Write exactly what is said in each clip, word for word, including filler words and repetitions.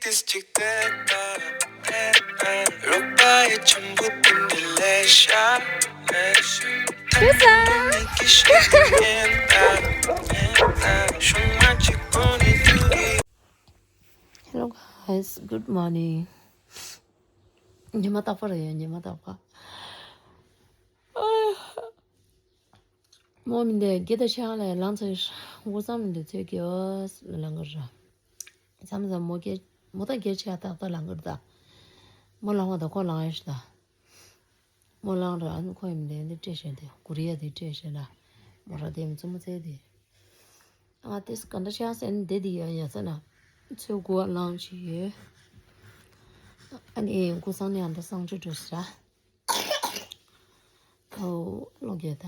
ཏིས་ཅིག་ཏེ་ཏ་ཏེ་ཏ། རོགས་པ་ཡི་ཆུན་པོ་ཏིན་ཏི་ལེ་ཤ་ལེ་ཤ། ཏུ་ས། ཏིན་ཏི་ཤ་ཏི་ཉན་ཏ་ཏེ་ཏ། ཤུ་མ་ཅིག་པོ་ནི་ཏུ་གི། Hello guys, good morning. ཉི་མ་རྟག་པར་ཡོད། ཉི་མ་རྟག་པར། མོ་མི་འདི་དགེ་ད་ཤང་ལ་ལངས་ཚར། མགོ་བསམ་མི་འདི་ཚོས་གི་ཨོ་ལ་ལང་གི་ར། མཚམས་མཚམས་མོ་སྐད་མོ་ད་སྐད་ཆ་ཏག་ཏག་ལང་གི་ར་ད། མོ་ལང་བ་ད་ཁོ་ལང་ཡ་ཤི་ད། མོ་ལང་ར་ཨ་ནི་ཁོ་ཡི་མི་འདི་འདི་སྤྲད་ཤེ་འདི་གུ་རི་ཡ་འདི་སྤྲད་ཤེ་ལ། མོ་ར་དེ་མི་ཚོ་མོ་ཚེ་འདི། ང་ཏིས་ག་འདྲ་ཤང་སེན་འདི་འདི་ཡ་ཡ་ས་ན། ཚོས་གུ་བ་ལང་ཅི་ཡོད། ཨ་ནི་མགོ་བསམ་ནི་ཨ་འདྲ་སང་ཆུ་འགྲོ་ཤི་ར། ཨོ་ལོ་རྒྱལ་ད།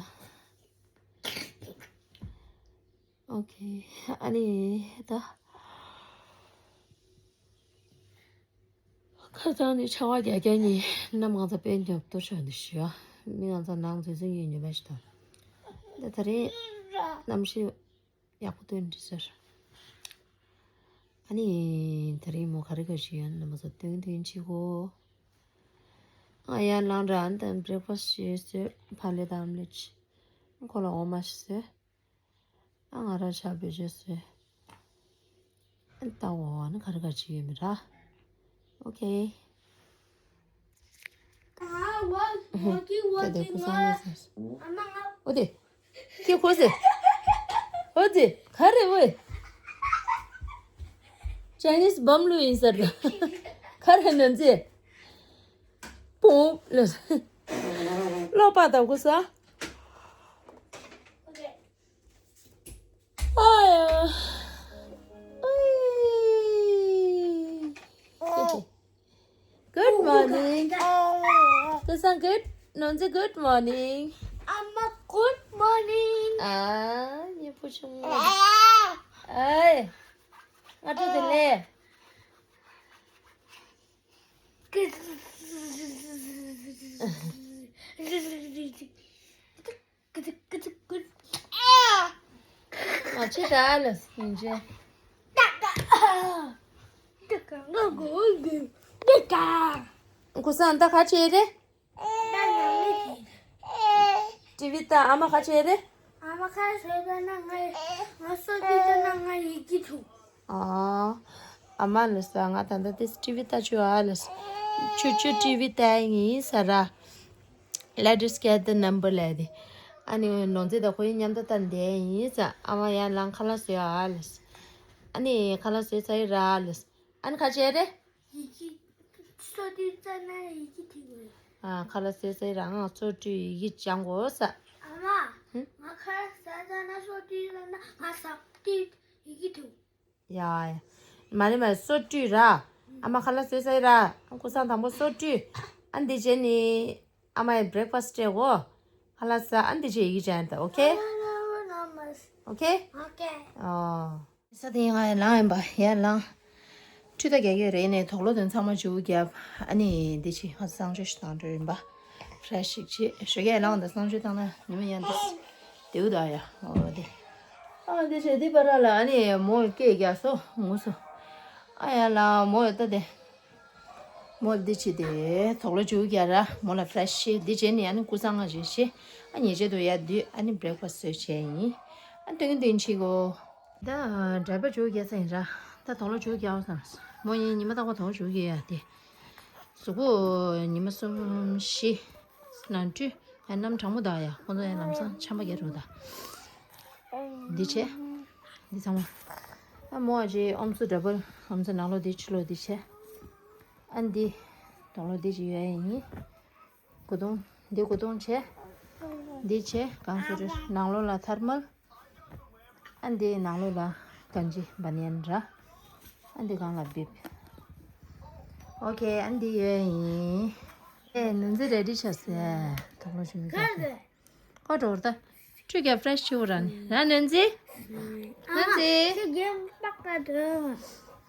ཨོ་ཁེ། ཨ་ནི་ད། ཁ་སང་ནི་ཆར་པ་རྒྱག་རྒྱག་ནི་གནམ་གང་ཚ་དཔེ་ཉོབ་ཏོ་ཆགས་འདུག་ཞུ་ཡ། མི་གང་ཚ་ནང་འཛུལ་འཛུལ་ཡོད་ཉོབ་པ་ཞིག་དང་། ད་ད་རེས་གནམ་གཤིས་ཡག་པོ་སྟོན་འདྲི་ཟེར། ཨ་ནི་ད་རེས་མོ་ག་རེ་ག་ཞིག་ཡོད་ན་མ་ཚོ་སྟོན་སྟོན་ཅིག་གོ། ང་ཡར་ལངས་ར་ཨ་ནི་ད་བྷི་རེག་ཕ་སི་ཞིག་བཟོས། ཕ་ལེ་དང་ཨམ་ལེ་ཅིག་ཁོ་ལ་འོ་མ་ཞིག་བཟོས། ཨ་ང་རང་ཇ་བེད་སྤྱོད་བཟོས། ཨ་ནི་ལྟ་འོ་ཨ་ནི་ག་རེ་ག་ཅིག་ཡོད་མི་ར། ཨོ་ཁེ། ད་དེ་ཁུ་སང་ལེ་སོང་། ཨོ་དེ། ཁྱེད་ཁོ་ཟེ། ཨོ་དེ་ག་རེ་ཝེ། ཅའི་ནིས་བམ་ལུ་ཡིན་ཟེར། ག་རེ་ནན་ཙེ། པོ་ལེ། ལོ་པ་ད་ཁུ་ས། ཨོ་ཡ། ཨོ། Good morning. ཁུ་སང་good. ནོན་ཙེ་good morning. ཨ་མ་good morning. ཨ། ཉེ་པོ་བྱུང་། ཨའི། ང་ཏྲོ་དེ་ལེ། ང་ཆེ་ད་ལ་སྙིང་རྗེ། ཁུ་སང་ད་ག་བྱེད་རེད། ཊི་ཝི་ལྟ། ཨ་མ་ག་བྱེད་རེད། ཨ་མ་ཁ་ཟས་ན་ང་ང་སོ་ཏི་ད་ན་ང་ཡི་གི་ཐུ། ཨ། ཨ་མ་ལ་ས་ང་ད་ལྟ་ཏིས་ཊི་ཝི་ལྟ་ཆུ་ཨ་ལ་ས། ཆུ་ཆུ་ཊི་ཝི་ལྟ་ཡིན་ས་ར། Let us get the number ལས་དེ། ཨ་ནི་ནོར་རྫས་དང་ཁོ་ཡི་མཉམ་དུ་ལྟ་འདས་ཡིན་ས། ཨ་མ་ཡང་ལང་ཁ་ལག་བཟོས་ཨ་ལ་ས། ཨ་ནི་ཁ་ལག་བཟོས་ཚར་ཡི་ར་ཨ་ལ་ས། ཨ་ནི་ག་བྱེད་རེད། ཡི་གེ། སོ་ཏི་ཙ་ན་ཡི་གེ་ཐིག་དགོས། ཨ་ཁ་ལག་བཟོས་ཚར་ཡི་ར་ང་སོ་ཏི་ཡི་གེ་སྦྱང་དགོས་ས། ཨ་མ། ཧུམ། ང་ཁ་ལག་ཟས་ཙ་ན་སོ་ཏི་ཙ་ན་ང་ས་ཏི་ཡི་གེ་ཐིག་ཡ། མ་རེད་མ་རེད། སོ་བཀྲུས་ར། ཨ་མ་ཁ་ལག་བཟོས་ཚར་ར། ཁུ་སང་དང་པོ་སོ་བཀྲུས། ཨ་འདི་བྱས་ནི། ཨ་མ་ཡི་བྷི་རེག་ཕ་སི་སྤྲད་གོ། ཁ་ལག་ཟ། ཨ་འདི་བྱས་ཡི་གེ་སྦྱང་ཡིན་ད། ཨོ་ཁེ། ཨོ་ཁེ། ཨོ། ས་དེ་ང་ཡི་ལང་ཡིན་པ་ཡ་ལང་། འཕྲུལ་ད་རྒྱག་གི་རེད་ནས་དོག་ལོ་དོན་ཚང་མ་བཅུ་བརྒྱབ། ཨ་ནི་འདི་ཆི་ང་གསང་སྤྱོད་ཞིག་བཏང་འགྲོ་ཡིན་པ། ཕྲ་ཞིག་ཆེ་ཞོ་གས་ལང་ད་གསང་སྤྱོད་བཏང་ན་ཉི་མ་ཡང་འདི་དེའུ་ད་ཡ། ཨོ་དེ། ཨ་འདི་བྱས་འདི་པ་ར་ལ་ཨ་ནི་མོ་སྐད་རྒྱག་སོ་ངུ་སོ། ཨ་ཡ་ལ་མོ་ཡོད་ད་དེ། མོ་འདི་བྱས་དེ་དོག་ལོ་བཅུ་བརྒྱབ་ར་མོ་ལ་ཕྲ་ཞིག་འདི་བྱས་ནི་ཨ་ནི་ཀུ་སང་ང་ཞིག་ཤེ། ཨ་ཉེ་ཆེ་དུ་ཡ་འདུས་ཨ་ནི་བྷི་རེག་ཕ་སི་བཟོས་བྱས་ཡིན། ཨ་སྟོན་གྱི་འདུག་ཡིན་ཆི་གོ། ད་འདྲ་པ་བཅུ་བརྒྱབ་ས་ཡིན་ར། ད་དོག་ལོ་བཅུ་བརྒྱབ་སོང་། མོ་ཡིན་ཉི་མ་རྟག་པར་དོག་ལོ་བཅུ་བརྒྱབ་ཡ་དེ། གཟུགས་པོ་ཉི་མ་གསུམ་བཞི། ནང་ཁྲུས་ཡང་གནམ་གྲང་མོ་ད་ཡ་ཁོང་ཚོ་ཡང་ལམ་སང་ཆམ་པ་རྒྱག་རོགས་ད། འདི་བྱས། འདི་ཚང་མ། ཨ་མོ་ཨ་ཅེ་ཨོམ་སུ་འདྲ་པོ་ཨོམ་སུ་ནང་ལོགས་འདི་ཕྱི་ལོགས་འདི་བྱས། ཨ་འདི། དོག་ལོ་འདི་བྱས་ཡོད་ཡ་ཡིན། གོས་ཐུང་། འདི་གོས་ཐུང་བྱས། འདི་བྱས་གང་སུ་རེད་ནང་ལོགས་ལ་ཐར་མལ། ཨ་འདི་ནང་ལོགས་ལ་གང་ཅི་བ་ནན་ར། ཨ་འདི་གང་ལ་བིབ། ཨོ་ཁེ་ཨ་འདི་ཡོད་ཡིན། ཨེ་ནན་ཙི་རེ་ཌི་ཆགས་སེ། དོག་ལོ་ཞུ་མི་ཁ་ཁོ་འགྲོ་བར་ད། ཁྲུས་ཀྱང་ཕྲེ་ཤི་བོ་ར་ནི་ར་ནན་ཙི། ནན་ཙི། ཁྱེད་རྒན་པགས་ལ་འགྲོ།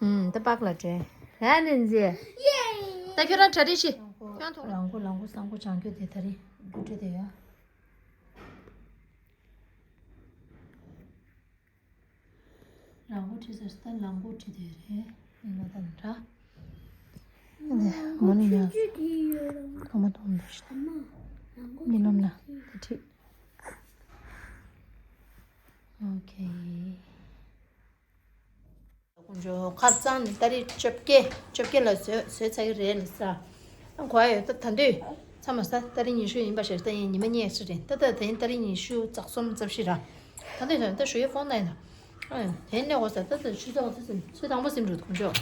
ཨུམ་ད་པགས་ལ་འགྲོ། ར་ནན་ཙི། ད་ཁྱོད་རང་གྲ་སྒྲིག་ཤི། ཁྱོད་ཐོག་ལང་གོ་ལང་གོ་སང་གོ་བྱང་ཁྱོད་དེ་ད་རིང་འགོ་ཁྲིད་དེ་ཡོད། ལང་གོ་ཁྲིད་ཟེར་ད་ལང་གོ་ཁྲིད་དེ་རེད། ལ་དང་འདྲ། ཨ་ནི་མོ་ནི་ཡང་ཐོག་མ་གཏོང་འདུག་ཤི། རྨི་ལམ་ལ་ད་ཁྲིད། ཨོ་ཁེ། དཀོན་མཆོག་ཁ་རྩང་ནས་ཏ་རིག་བཅོ་བརྒྱད་བཅོ་བརྒྱད་ལ་བཟོས་བཟོས་ཚར་གི་རེད་ལ་ས། ཨ་གོ་ཡ་ཡོད་ད་ད་འདོད་ཚ་མ་ས་ཏ་རིག་ཉི་ཤུ་ཡིན་པ་ཞིག་ད་ཡིན་ཉི་མ་གཉིས་ཤིག་རེད་ད་ད་དེ་ཏ་རིག་ཉི་ཤུ་རྩ་གསུམ་རྩ་བཞི་ར། ད་འདོད་ད་ད་ཞུ་ཡའི་ཕོན་ན་ཡིན་ན། ཨ་དེ་ནས་འོ་ས་ད་ད་ཆུ་ཚོད་འོ་ཚོད་ཚོད་དང་པོ་སིམ་འགྲོ་དཀོན་མཆོག་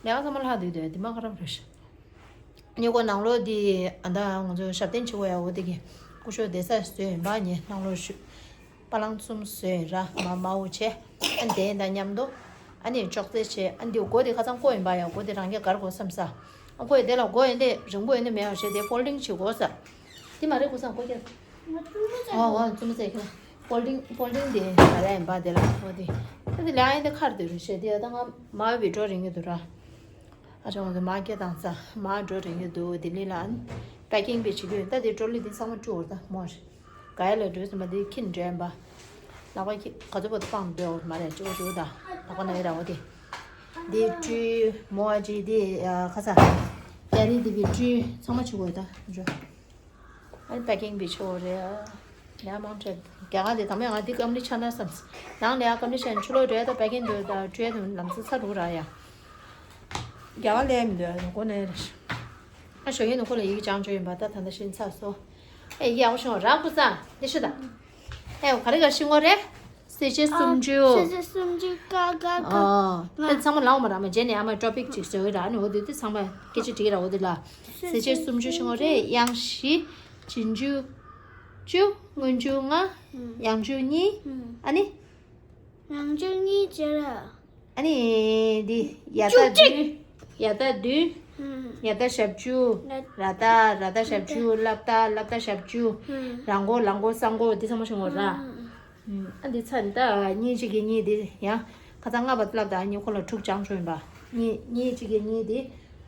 ལས་ཀ་ཚང་མ་ལྷག་བསྡད་འདུག་དེ་མ་ཁ་རབ་རེད་ཤག་ཉེ་གོ་ནང་ལོགས་འདི་ཨ་ད་ང་ཚོ་ཞབས་བརྟན་བྱེད་དགོས་ཡ་འོ་དེ་གི་སྐུ་ཞབས་བསྡད་ས་བཟོས་ཡིན་པ་ཉེ་ནང་ལོགས་ཞུ། པ་ལང་གསུམ་བཟོས་ཡིན་ར་མ་མ་འོ་བྱས། ཨ་དེ་དང་མཉམ་དུ་ཨ་ནི་ཅོག་ཙེ་བྱས་ཨ་འདི་སྒོ་དེ་ཁ་ཚང་བཀོག་ཡིན་པ་ཡ་སྒོ་དེ་རང་རྒྱ་གར་དགོས་བསམ་ས། ཨ་བཀོག་ཡིན་དེ་ལ་སྒོ་ཡིན་དེ་རིང་པོ་ཡིན་དེ་མེད་པ་བྱས་དེ་ཕོལ་ཌིང་བྱེད་དགོས་ས། དེ་མ་རེད་སྐུ་སང་སྒོ་རྒྱག་ཨོ་ཨོ་བཙུན་མ་ཟེར་ཁྱོད། ཕོལ་ཌིང་ཕོལ་ཌིང་དེ་ག་ལ་ཡིན་པ་དེ་ལ་ཨོ་དེ། ཨ་དེ་ལ་ཡིན་དེ་ཁར་དེ་རུ་བྱས་དེ་ད་ང་མ་བི་འགྲོ་རིང་གི་འདུག་ར། ཨ་ཅག་ང་ཚོ་མ་སྐད་བཏང་ས་མ་འགྲོ་རིང་གི་འདུག་ལྡི་ལི་ལ་ཨ་ནི་པེ་ཀིང་པའི་བྱེད་རྒྱུ་ཡིན་ད་དེ་ཀྲོ་ལི་དེ་ཚང་མ་བཀྲུ་བར་ད་མོ་རེད། ག་ཡ་ལ་འགྲོ་ཟིན་པ་དེ་ཁྱིན་འདྲེན་པ། ལག་པ་ཁྱི་ག་ཚོད་པོ་སྤང་འདོད་འོ་མ་རེད་ཅོ་ཅོ་ད་ལག་པ་ན་ཡི་ར་འོ་དེ། དེ་བཀྲུ་མོ་ཨ་ཅི་དེ་ཁ་ས། ཀ་རི་དེ་བི་བཀྲུ་ཚང་མ་བྱེད་དགོས་ད་འགྲོ། ཨ་ནི་པེ་ཀིང་བི་ཆོ་རེད། ཡ་མང་ཁྲེད་རྒྱ་གར་དེ་དམ་ཡ་ང་འདི་ཀམ་ལི་ཆ་ན་བསམ། ནང་ལ་ཡ་ཀམ་ལི་ཆ་ན་ཆུ་ལོ་འགྲོ་ཡ་ད་པེ་ཀིང་དུ་ད་བཀྲུ་ཡ་དུ་ལམ་སང་ཚ་རུ་ར་ཡ། རྒྱ་གར་ལས་མི་འདུག་ཡ་གོ་ནས་རེད། ཨ་ཞོ་ཡིན་ནི་ཁོ་ལ་ཡིག་སྦྱང་བྱོས་ཡིན་པ་ད་ད་ད་ཤིན་ཚ་སོ། ཨེ་ཡག་པོ་བྱུང་ར་ཀུ་ས་འདི་ཤི་ད། ཨེ་ག་རེ་ག་ཤི་ངོ་རེད། སེ་ཆེ་སུམ་ཅུ། སེ་ཆེ་སུམ་ཅུ་ཀ་ཀ་ཀ། ཨོ། དེ་ཚང་མ་ལའོ་མ་ར་མ་རྗེས་ནས་ཨ་མ་ཊོ་པིག་ཅིག་བཟོས་ར་ནི་འོ་དེ་དེ་ཚང་མ་སྐད་ཆ་དྲིས་ར་འོ་དེ་ལ། སེ་ཆེ་སུམ་ཅུ་ཤི་ངོ་རེད། གཡང་བཞི། ཆུང་ཆུང་བཅུ། སྔོན་ཆུང་ལྔ། ཡང་ཆུང་གཉིས། ཨ་ནི། ཡང་ཆུང་གཉིས་བྱས་ར། ཨ་ནི་འདི་ཡ་ད་བདུན། ཡ་ད་བདུན། ཡ་ད་ཞབས་ཀྱུ། ར་ད་ར་ད་ཞབས་ཀྱུ། ལབ་ད་ལབ་ད་ཞབས་ཀྱུ། ར་མགོ་ལ་མགོ་ས་མགོ་འདི་ཚང་མ་ཤོང་གོ་ར། ཨ་འདི་ཚ་ད་གཉིས་གཅིག་གི་གཉིས་འདི་ཡང་ཁ་ཚང་ལྔ་བ་ལབ་ད་གཉིས་ཁོ་ལ་དྲུག་བྱང་ཆོག་ཡིན་པ། གཉིས་གཉིས་གཅིག་གི་གཉིས་འདི་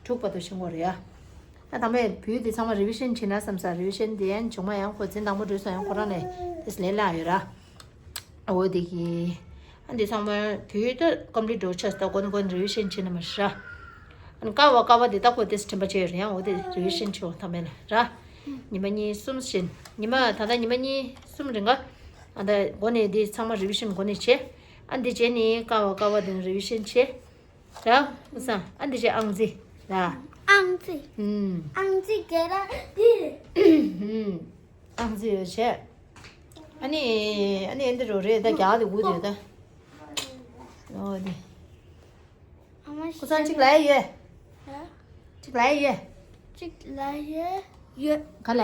དྲུག་བར་དུ་ཤོང་གོ་ར་ཡ། ད་དང་པོའི་བུ་འདི་ཚང་མ་རི་བི་ཤན་བྱེད་ན་བསམ་ས་རི་བི་ཤན་འདི་ཡང་བྱུང་མ་ཡང་ཁོ་འཛིན་དང་པོ་འགྲོ་སོང་ཡང་ཁོ་རང་ནས་དེ་ལས་ལ་ཡོད་ར། འོ་དེ་གི། ཨ་འདི་ཚང་མ་བུ་ད་ཀམ་པི་ལིཊ་འགྲོ་ཆགས་ད་གོ་ནི་གོ་ནི་རི་བི་ཤན་བྱེད་ན་མ་ཧྲ། ཨ་ནི་ཀ་བ་ཀ་བ་འདི་ད་གོ་དེ་སི་དྲན་པ་བྱས་ཡོད་རེད་ཡང་འོ་དེ་རི་བི་ཤན་བྱེད་འོ་ཐ་མེད་ལ་ར། ཉི་མ་གཉིས་གསུམ་བཞིན་ཉི་མ་ད་ལྟ་ཉི་མ་གཉིས་གསུམ་རིང་ག་ཨ་ད་གོ་ནི་འདི་ཚང་མ་རི་བི་ཤན་གོ་ནི་བྱས། ཨ་འདི་བྱས་ནི་ཀ་བ་ཀ་བ་འདི་རི་བི་ཤན་བྱས། ར། ཨུ་ས། ཨ་འདི་བྱས་ཨང་རྩིས་ར། ཨང་རྩིས། ཨུམ། ཨང་རྩིས་ག་ར་འདི་རེད། ཨུམ། ཨང་རྩིས་ཡོད་བྱས། ཨ་ནི། ཨ་ནི་ཨ་འདི་རུ་རེད་ད་རྒྱག་དེ་དགུ་དེ་ད། ཨོ་དེ། ཨ་མ་ཁུ་ཚང་གཅིག་ལ་ཡོད། ཧ། གཅིག་ལ་ཡོད། གཅིག་ལ་ཡོད། ཡོད། ག་ལ།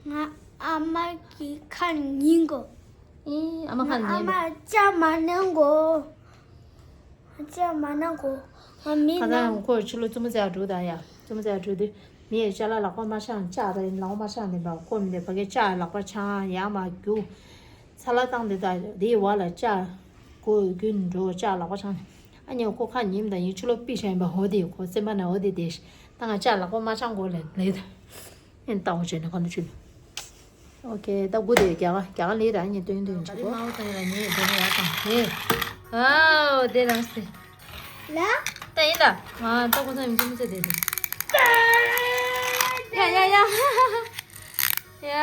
ང་ཨ་མ་གི་ཁ་ཉན་གོ། ཨེ་ཨ་མ་ཁ་ཉན། ཨ་མ་ཅག་མ་ཉན་གོ། ཅག་མ་ཉན་གོ། ང་མི་ཁ་ཉན། ཁོ་ཕྱི་ལོ་བཙུན་མོ་བཙའ་འགྲོ་ད་ཡ། བཙུན་མོ་བཙའ་འགྲོ་དུས་མི་ཡི་ཅ་ལག་ལག་པ་མ་འཆང་ཅག་ད་ཡིན་ལག་པ་མ་འཆང་ནས་འབའ་ཁོ་མི་འདས་ཕ་གི་ཅག་ལག་པ་འཆང་ཡ་མ་རྒྱུག་ཚ་ལ་བཏང་དེ་ད་དེའི་བ་ལ་ཅག་གོ་རྒྱུན་འགྲོ་ཅག་ལག་པ་འཆང་ཨ་ཉེ་ཁོ་ཁ་ཉིམ་ད་ཡིན་ཕྱི་ལོ་པི་ཤ་ཡིན་པ་འོ་དེ་ཁོ་སེམས་པ་ན་འོ་དེ་དེ་ད་ང་ཅག་ལག་པ་མ་འཆང་གོ་ལེ་ལེ་ད། ཨེ་ལྟ་བ་བྱས་ནས་གང་དུ་ཆུད། ཨོ་ཁེ་ད་དགུ་དེ་རྒྱ་གར་རྒྱ་གར་ལས་ར་ཉིན་སྟོན་སྟོན་ཅིག་གོ། མ་འོ་ད་ཡིན་ལ་ཉེ་དེ་ར་ཡ་དང་ཧེ། ཨའོ་དེ་རང་སེ། ལ། ད་ཡིན་ད། ང་ད་ཁོ་ཚང་ཡིན་ཅི་མི་ཚེ་དེ་དེ། ཡ་ཡ་ཡ། ཡ།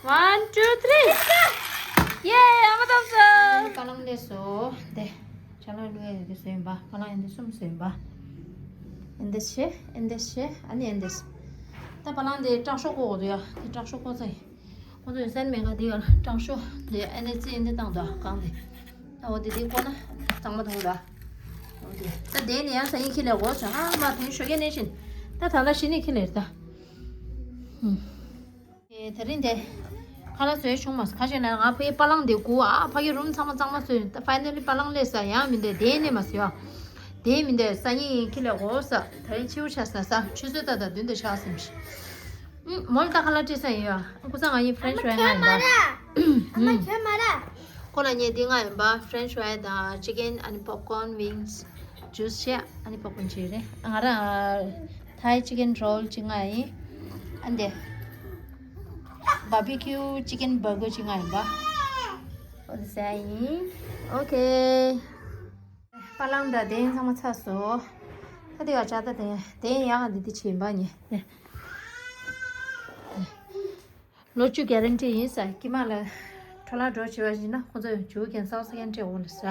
One, two, three. ཡེ། ཨ་མ་ཐམ་སོ། པ་ལང་ལས་སོ། དེ། ཅ་ལག་བླུགས་ཡ་དེ་བཟོས་ཡིན་པ། པ་ལང་ཡིན་དེ་གསུམ་བཟོས་ཡིན་པ། ཨེ་འདི་བྱས། ཨེ་འདི་བྱས། ཨ་ནི་ཨེ་འདི་བྱས། ད་པ་ལང་དེ་སྐྲག་ཤོག་ཁོག་འདུག་ཡ། དེ་སྐྲག་ཤོག་ཁོག་ཚ་ཡིན། ཁོ་ཚོ་ཡོད་སེམས་མེད་ག་དེ་ཡོད་ལ་སྐྲག་ཤོག་དེ་ཨེ་འདི་རྩིས་ཨེ་འདི་བཏང་འདུག་གང་དེ། ད་འོ་དེ་དེ་ཁོ་ན་གཙང་མ་འདུག་ལ། འོ་དེ་ད་དེ་ནི་ཡང་ས་ཡིན་ཁྱི་ལས་འོ་ཚ་ཨ་མ་དེ་ཤོད་ཀྱི་ནས་བཞིན། ད་ད་ལྟ་ཤི་ནས་ཁྱི་ལས་ད། ཧུམ། ཨེ་དེ་རིང་དེ། ཁ་ལག་བཟོས་བྱུང་མ་སོང་། ཁ་ཤས་ན་ང་ཕ་གི་པ་ལང་དེ་དགུ་ཨ་ཕ་གི་རུམ་ཚང་མ་གཙང་མ་བཟོས། ད་ཕའི་ནལ་ལི་པ་ལང་སླེབས་ས་ཡང་མི་འདུག་དེ་ནས་མ་ཟོས་ཨ། དེ་མི་འདུག་ས་ཡིན་ཁྱི་ལས་འོ་ས། དེ་རིང་ཕྱི་པོ་ཆགས་ས་ས་ཆུ་ཚོད་ད་ད་བདུན་དུ་ཆགས་ཟིན་ཤི། ཨུམ། མོལ་ད་ཁ་ལག་སྤྲད་ས་ཡིན་ཨ། ཁོ་ཚང་ང་ཡིན་ཕ་རེན་ཆི་ཕ་རའི་ང་ཡིན་པ། ཨ་མ་ཁྱོད་མ་ར། ཁོ་ལ་ཉེ་དེ་ང་ཡིན་པ་ཕ་རེན་ཆི་ཕ་རའི་དང་ཅི་ཀན་ཨ་ནི་པོབ་ཀོན་ཝིང་སི་ཇུས་བྱས་ཨ་ནི་པོབ་ཀོན་བྱས་རེད་ང་རང་། ཐའི་ཅི་ཀན་རོལ་གཅིག་ང་ཡིན། ཨ་འདི། བ་བི་ཁྱུ་ཅི་ཀན་བར་གར་གཅིག་ང་ཡིན་པ། ཟ་ཡིན། ཨོ་ཁེ། པ་ལང་དང་དེ་ཚང་མ་ཚར་སོང་། ད་དེ་བ་ཅག་ད་དེ་དེ་ཡང་འདི་དེ་བྱིན་པ་ཉེ། ལོ་བཅུ་གེ་རན་ཊི་ཡིན་ས། ཀྱི་མ་ལ་འཕྲོ་བརླག་འགྲོ་བྱེད་པ་ཡིན་ན་ཁོང་ཚོ་ཡང་བཅུ་གན་སའུ་སི་གན་ཊི་འོང་ལ་ས།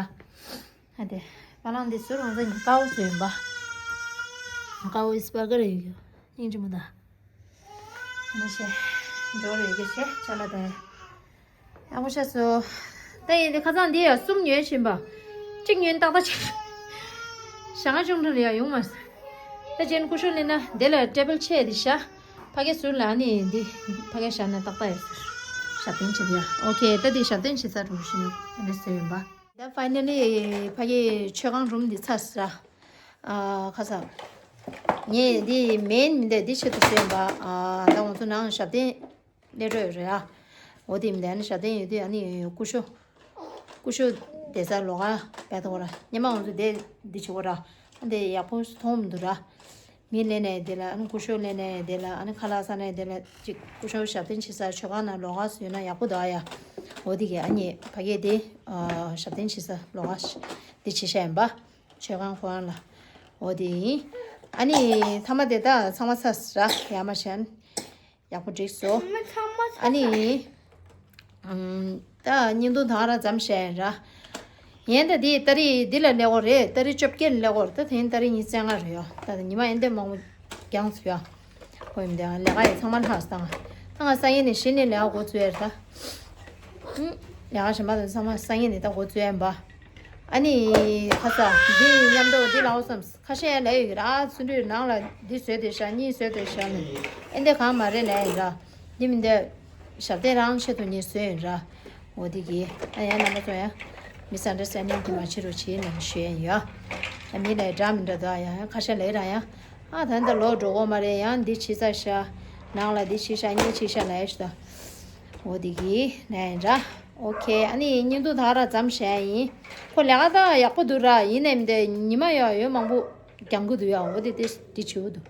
ཨ་དེ་པ་ལང་འདི་ཟུར་རང་ཚོ་ཉིན་ཀའོ་བཟོས་ཡིན་པ། ཀའོ་ཨིས་པ་ག་རེ་ཡོད་ཡོད་སྙིང་རྗེ་མོ་ད། ཨ་ནི་ཤེ། འགྲོ་རེ་ཡོད་གི་ཤེ་ཅ་ལ་དེ། ཡག་པོ་ཤ་སོ། ད་ཡིན་དེ་ཁ་སང་འདི་ཡ་གསུམ་ཉོས་ཕྱིན་པ། གཅིག་ཉོས་ཏག་ཏག་ཅིག་ཞག་ཆུང་ཁྲ་ལ་ཡ་ཡོང་མ་སོང་། ད་ཅན་ཀུ་ཤུ་ལེན་ན་དེ་ལ་ཊེ་བལ་ཆེ་དེ་ཤ། ཕ་གི་ཟུར་ལ་ཨ་ནི་འདི་ཕ་གི་ཤ་ན་ཏག་ཏག་ཡོད་ཟེར། ཞབས་བརྟན་བྱེད་དེ་ཡ། ཨོ་ཁེ། ད་འདི་ཞབས་བརྟན་བྱེད་ས་རུ་ཤི་ཡོད་ཨ་ནི་ཟེར་ཡོད་པ། ད་ཕའི་ནལ་ལི་ཕ་གི་མཆོད་ཁང་རུམ་འདི་ཚར་ས། ཨ་ཁ་ས། ངས་འདི་མེན་མི་འདི་འདི་ཆེད་དུ་བཟོས་ཡིན་པ། ཨ་ད་ང་ཚོ་ནང་ཞབས་བརྟན། སླེབས་འགྲོ་ཡོད་རེད་ཨ། འོ་དེ་མི་འདུག་ཨ་ནི་ཞབས་བརྟན་ཡོད་དུས་ཨ་ནི་ཀུ་ཤུ། ཀུ་ཤུ་བསྡད་ས་ལོགས་ཀ་བས་ཐོག་ར་སྙེ་མ་ང་ཚོ་བསྡད་འདི་བྱེད་གོ་ར། ཨ་འདི་ཡག་པོ་མཐོང་མི་འདུག་ར། མི་ལེན་ནས་བསྡད་ལ་ཨ་ནི་ཀུ་ཤུ་ལེན་ནས་བསྡད་ལ་ཨ་ནི་ཁ་ལག་ཟ་ནས་བསྡད་ལ་ཅིག་ཀུ་ཤུ་ཞབས་བརྟན་བྱེད་ས་མཆོད་ཁང་ནང་ལོགས་ཀ་ཡོད་ན་ཡག་པོ་འདུག་ཨ་ཡ། འོ་དེ་གས་ཨ་ནི་ཕ་གས་དེ་ཞབས་བརྟན་བྱེད་ས་ལོགས་ཀ་འདི་བྱེད་ཤ་ཡིན་པ། མཆོད་ཁང་ཁོ་རང་ལ། འོ་དེ་ཡིན། ཨ་ནི་ཐ་མ་དེ་དག་ཚང་མ་ཚར་ར་ཡ་མ་ཤན། ཡག་པོ་འགྲིག་སོང་། ཨ་ནི། ཨམ། ད་བརྙན་ཐུང་དང་ར་མཚམས་བཞག་ཡིན་ར། ཡན་ད་འདི་ཏ་རིག་འདི་ལ་སླེབས་ཡོད་རེད། ཏ་རིག་བཅོ་བརྒྱད་ལ་སླེབས་ཡོད་རེད། ད་དེ་ཡིན་ཏ་རིག་ཉི་ཤུ་རྩ་ལྔ་རེད་ཡ། ད་ཉི་མ་ཡན་དེ་མང་པོ་རྒྱང་སོང་ཡ། ཁོ་ཡིན་དེ་ལས་ཀ་ཡི་ཚང་མ་ལྷག་སོང་། ད་ང་སང་ཉིན་ནས་གཞི་ནས་ལས་ཀ་འགོ་བཙུགས་ཡ་རེད་ད། ཧུམ། ལས་ཀ་གཞན་པ་དང་ཚང་མ་སང་ཉིན་ནས་ད་འགོ་བཙུགས་ཡ་ཡིན་པ། ཨ་ནི། ཁ་ས། འདི་མཉམ་དུ་འདི་ལའོ་བསམ། ཁ་ཤས་ལ་ཡོད་ར། ཚུན་ཚོད་ནང་ལ་འདི་བཟོས་ཏེ་བཞག་གཉིས་བཟོས་ཏེ་བཞག་ནས་ཨེ་འདི་གང་མ་རེད་ལ་ཡིན་ར། འདི་མི་འདི་ཞབས་བརྟན་རང་ཆེད་དུ་ངས་བཟོས་ཡིན་ར། འོ་འདི་གི་ཨ་ཡང་རྣམ་པ་ཚོ་ཡང་མི་སན་ཌར་སི་ཊེན་ཌིང་དེ་མ་བྱེད་རོགས་བྱེད་ནས་ཞུ་ཡ་ཡིན་ཡ། ཨ་མི་ལ་འདྲ་མི་འདྲ་འདུག་ཨ། ཡང་ཁ་ཤས་ལ་ཡོད་ར་ཡང་། ཨ་ད་འདི་ལོག་འགྲོ་གོ་མ་རེད། ཡང་འདི་བྱེད་ས་བཞག་ནང་ལ་འདི་བྱེད་བཞག་གཉིས་བྱེད་བཞག་ལ་ཡ་ཞུ་ད། འོ་འདི་གི་ལ་ཡིན་ར། ཨོ་ཁེ། ཨ་ནི་བརྙན་ཐུང་ད་ག་ར་མཚམས་བཞག་ཡིན། ཁོ་ལས་ཀ་ད་ཡག་པོ་འདུག་ར། ཡིན་ནའི་མི་འདི་ཉི་མ་ཡོད་ཡོད་མང་པོ། རྒྱང་གི་འདུག་ཡ། འོ་དེ་དེ་དེ་བྱེད་འདུག་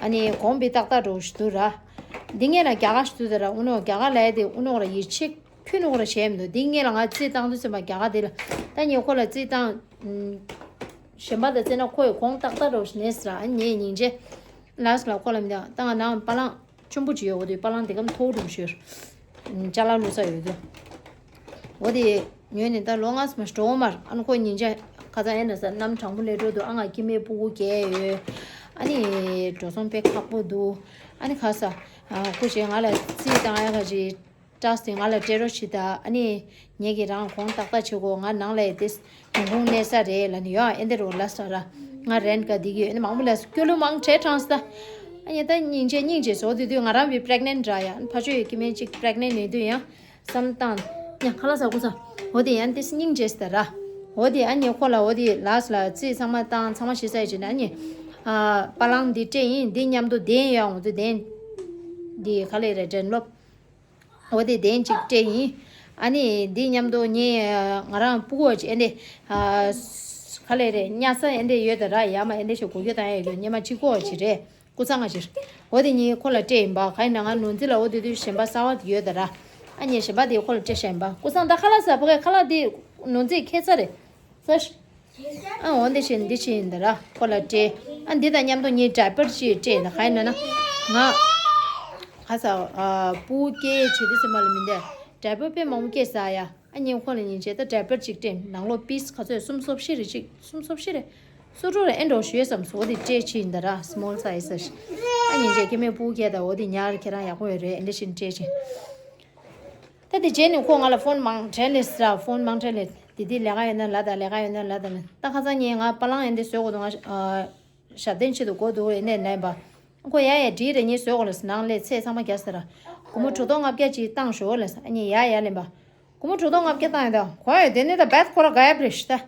ཨ་ནི་གོང་པའི་ཏག་ཏག་འགྲོ་ཞུ་འདུག་ར། འདི་ངས་ལ་རྒྱ་གར་ཞུ་འདུག་ར། ཨུ་ནོ་རྒྱ་གར་ལ་ཡ་དེ་ཨུ་ནོ་ར་ཡིད་ཆེས་ཁུ་ནོ་ར་བྱས་མི་འདུག་འདི་ངས་ལ་ང་རྩིས་བཏང་དུས་ཙམ་པ་རྒྱ་གར་དེ་ལ་ད་ངས་ཁོ་ལ་རྩིས་བཏང་། གཞན་པ་དང་རྩིས་ན་ཁོ་ཡི་གོང་ཏག་ཏག་འགྲོ་ཞུ་ནས་ཟེར་ར། ཨ་ནི་ངས་སྙིང་རྗེ། ལགས་ལ་ཁོ་ལ་མི་འདུག་ད་ང་ནང་པ་ལང་། ཆུན་པོ་ཅིག་ཡོད། འོ་དེ་པ་ལང་དེ་གམ་ཐོག་རུ་ཤོར། ཅ་ལག་བླུགས་ས་ཡོད་དོ། འོ་དེ་ཉོས་ནས་ད་ལོ་ལྔ་ཙམ་འགྲོ་མར། ཨ་ནི་ཁོ་ཉིན་ཆ་ཁ་ཚ་ཨེ་ན་ས་གནམ་གྲང་པོ་ལས་འགྲོ་འདུག་ཨ་ང་སྐྱེ་དམན་སྤུ་གུ་བརྒྱད་ཡོད། ཨ་ནི་འགྲོ་སོང་དཔེ་ཁག་པོ་འདུག་ཨ་ནི་ཁ་ས་སྐུ་མཁྱེན་ང་ལ་རྩིས་བཏང་ཡ་ག་ཅིག་སྐྲག་སྟེ་ང་ལ་སྤྲད་རོགས་བྱེད་ད། ཨ་ནི་ངེད་ཀྱིས་རང་གོང་ཏག་ཏག་བྱེད་དགོས། ང་ནང་ལ་ཡ་དེ། ཡོང་ཁུངས་གནས་ས་རེད་ལ་ནི་ཡོང་ཨེ་འདི་རུ་ལ་ས་ར། ང་རེན་ག་འདི་གི་ཨེ་འདི་མང་པོ་ལ་སྐྱོ་གླུ་མང་བྲལ་དྲངས་ས། ཨ་ཡ་ད་སྙིང་རྗེ་སྙིང་རྗེ་སོ་དུས་དུས་ང་རང་བི་པྲེག་ནེན་ར་ཡ། ཕ་ཆོས་ཡོད་ཀྱི་མེད་ཅིག་པྲེག་ནེན་ཡོད་དུས་ཡང་བསམ་བཏང་། ཡ་ཁ་ལ་ས་ཀུ་ས། འོ་དེ་ཡང་དེ་སྙིང་རྗེ་ས་ར། འོ་དེ་ཨ་ཉེ་ཁོ་ལ་འོ་དེ་ལ་ས་ལ་རྩིས་ཚང་མ་བཏང་ཚང་མ་ཤེས་ས་ཡི་ཅི་ན་ཨ་ཉེ། ཨ་པ་ལང་འདི་སྤྲད་ཡིན། འདི་མཉམ་དུ་བདེན་ཡོད་འོང་དུས་བདེན། འདི་ག་ལེ་རེད་དྲན་ལོབ། འོ་དེ་གདན་གཅིག་སྤྲད་ཡིན། ཨ་ནི་འདི་མཉམ་དུ་ངས་ང་རང་སྤུ་གུ་བ་ཅིག་ཨེ་འདི། ག་ལེ་རེད་ཉལ་ས་ཨེ་འདི་ཡོད་ད་ར། ཡ་མ་ཨེ་འདི་ཞིག་གོ་རྒྱུ་དང་ཡ་ཡོད་སྙེ་མ་གཅིག་པོ་བ་ཅིག་རེད། སྐུ་ཚང་ང་ཅིག་འོ་དེ་ངས་ཁོ་ལ་སྤྲད་ཡིན་པ། ག་ཡིན་ན་ང་ནོར་འཛིན་ལ་འོ་དེ་དུས་གཞན་པ་གསར་བ་དེ་ཡོད་ད་ར། ཨ་ནི་གཞན་པ་དེ་ཁོ་ལ་སྤྲད་ཤ་ཡིན་པ། སྐུ་ཚང་ད་ཁ་ལག་ཟ་ཕ་གའི་ཁ་ལག་དེ་ནོར་འཛིན་ཁྱད་མཚར་རེད། ས་ཨ་འོ་འདི་བྱས་འདི་བྱས་ཡིན་ད་ར་ཁོ་ལ་སྤྲད། ཨ་འདི་དང་མཉམ་དུ་ངས་ཌའི་པར་ཅིག་སྤྲད་ཡིན་ད། ག་ཡིན་ན་ན་ང་ཁ་ས་ཨ་སྤུ་གུ་སྐྱེ་བྱེད་དུས་ཙམ་པ་ལ་མི་འདི་ཌའི་པར་དཔེ་མང་པོ་སྐྱེས་ས་ཡ། ཨ་ངས་ཁོ་ལ་ཉིན་བྱས་ད་ཌའི་པར་ཅིག་སྤྲད་ནང་ལོགས་པིས་ག་ཚོད་གསུམ་སོ་བཞི་རེ་ཅིག་གསུམ་སོ་བཞི་རེ་སོ་དྲུག་རེ་ཨེ་འགྲོ་ཞུས་བསམ་སོ། འོ་དེ་སྤྲད་ཕྱིན་ཡིན་ད་ར་སི་མོལ་སའི་ཛི་ཟེར། ཨ་ཉིན་བྱས་སྐྱེ་དམན་སྤུ་གུ་སྐྱེས་ད་འོ་དེ་ཉར་ཁྱེད་རང་ཡག་པོ་ཡོད་རེད། ཨེ་འདྲ་བྱས་ནས་སྤྲད་ཕྱིན། ད་དེ་རྗེས་ནས་ཁོ་ང་ལ་ཕོན་མང་དྲན་ལེ་ཟེར། ཕོན་མང་དྲན་ལེ། དེ་དེ་ལས་ཀ་ཡོད་ན་ལ་དང་ལས་ཀ་ཡོད་ན་ལ་དང་ལ། ད་ཁ་སང་ཉིན་ང་པ་ལང་ཡན་དེ་བཟོས་དགོས་འདུག་ང་ཞབས་བརྟན་ཆེད་དུ་དགོས་འདུག་ཡིན་ནས་ལན་པ། ཁོ་ཡ་ཡ་འགྲིག་རེད། ངས་བཟོས་དགོས་ལ་ནང་ལས་ཚེས་ཚང་མ་རྒྱ་ཟེར། སྒོར་མོ་དྲུག་སྟོང་ལྔ་བརྒྱ་ཅིག་བཏང་ཞོག་ལ་ཨ་ནི་ཡ་ཡ་ལན་པ། སྒོར་མོ་དྲུག་སྟོང་ལྔ་བརྒྱ་བཏང་ཡིན་ད་གོ་ཡ་དེ་ནས་ད་བད་ཁོ་ར་ག་ཡ་པ་རེད་ཤི་ད།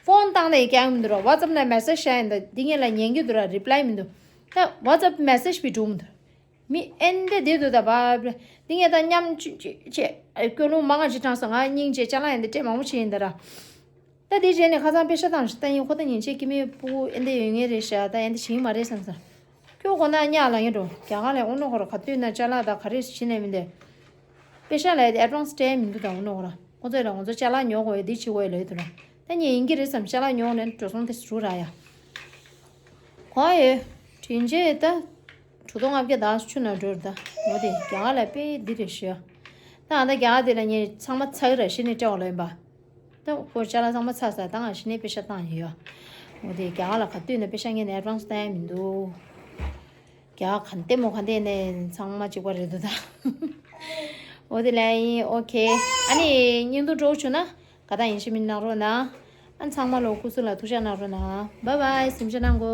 ཕོན་བཏང་ནས་ཡི་རྒྱག་མི་འདུག་ར། ཝ་ཙབ་ནས་མེ་སེཇ་བྱ་ཡིན་ད་འདི་ངས་ལ་ཉན་གི་འདུག་ར། རི་པ་ལའི་མི་འདུག་ད་ཝ་ཙབ་མེ་སེཇ་བི་འགྲོ་མི་འདུག་མི་ཨེ་འདྲ་བསྡད་འདུག་ད་བ། འདི་ངས་ད་མཉམ་ཆུ་ཆུ་ཆེ་སྐྱོ་ལུང་མང་ང་ཅིག་དྲངས་སོང་། ང་སྙིང་རྗེ་ཅ་ལག་ཡིན་འདི་སྤྲད་མང་པོ་བྱས་ཡིན་ད་ར། ད་འདི་རྗེས་ནས་ཁ་སང་པེ་ཤ་བཏང་ཞིག་ད་ཡིན་ཁོ་ད་ཉིན་ཆེ་སྐྱེ་དམན་སྤུ་གུ་ཨེ་འདྲ་ཡོད་ངེས་རེད་ཤག་ད་ཨེ་འདྲ་བྱེད་ཀྱི་མ་རེད་བསམ་སོང་། ཁྱོད་ཁོ་ན་གཉའ་ལ་ངེས་འགྲོ་རྒྱ་གར་ལ་ཨོ་ནོ་ཁོ་ར་ག་དུས་ན་ཅ་ལག་ད་ག་རེ་བྱེད་ནས་མི་འདུག་པེ་ཤ་ལ་ཡ་དེ་ཨེ་ཌ་ཝན་སི་སྤྲད་མི་འདུག་ད་ཨོ་ནོ་ཁོ་ར། ཁོང་ཚོས་ལ་ང་ཚོ་ཅ་ལག་ཉོ་དགོས་ཡོད་འདི་བྱེད་དགོས་ཡོད་ལབ་ཡོད་དུ་ལ། ད་ངས་ཡིན་གྱི་རེད་བསམ་ཅ་ལག་ཉོ་ནས་འགྲོ་སོང་དེ་ཞུ་ར་ཡ། གོ་ཡོད། དྲིན་ཆེ་ད། དྲུག་སྟོང་ལྔ་བརྒྱ་དག་ཆུ་ན་འགྲོ་ར་ད། འོ་དེ་རྒྱ་གར་ལ་དཔེ་འདི་རེད་ཞུ་ཡ། ད་ང་ད་རྒྱ་གར་དེ་ལ་ངས་ཚང་མ་ཚ་གི་ར་ཤི་ནས་སྤྲད་བ་ལ་ཡིན་པ། ད་ཁོ་ཅ་ལག་ཚང་མ་ཚ་ས་ད་ང་ཤི་ནས་པེ་ཤ་བཏང་ཡོད་ཡ། འོ་དེ་རྒྱ་གར་ལ་ག་དུས་ནས་པེ་ཤ་ངས་ནས་ཨེ་ཌ་ཝན་སི་བཏང་ཡ་མི་འདུག་རྒྱ་གར་ག་ལྟད་མོ་ག་འདྲ་ནས་ཚང་མ་གཅིག་པ་རེད་འདུག་ད། འོ་དེ་ལ་ཡིན་ཨོ་ཁེ། ཨ་ནི་བརྙན་ཐུང་སྤྲོ་བོ་བྱུང་ན་དགའ་དགའ་ཡིན་ཤི་མིན་གནང་རོགས་གནང་། ཨ་ཚང་མ་ལོ་སྐུ་གཟུགས་ལ་ཐུགས་ཞག་གནང་རོགས་གནང་། བཱའི་བཱའི། གཟིམ་ཤག་གནང་གོ།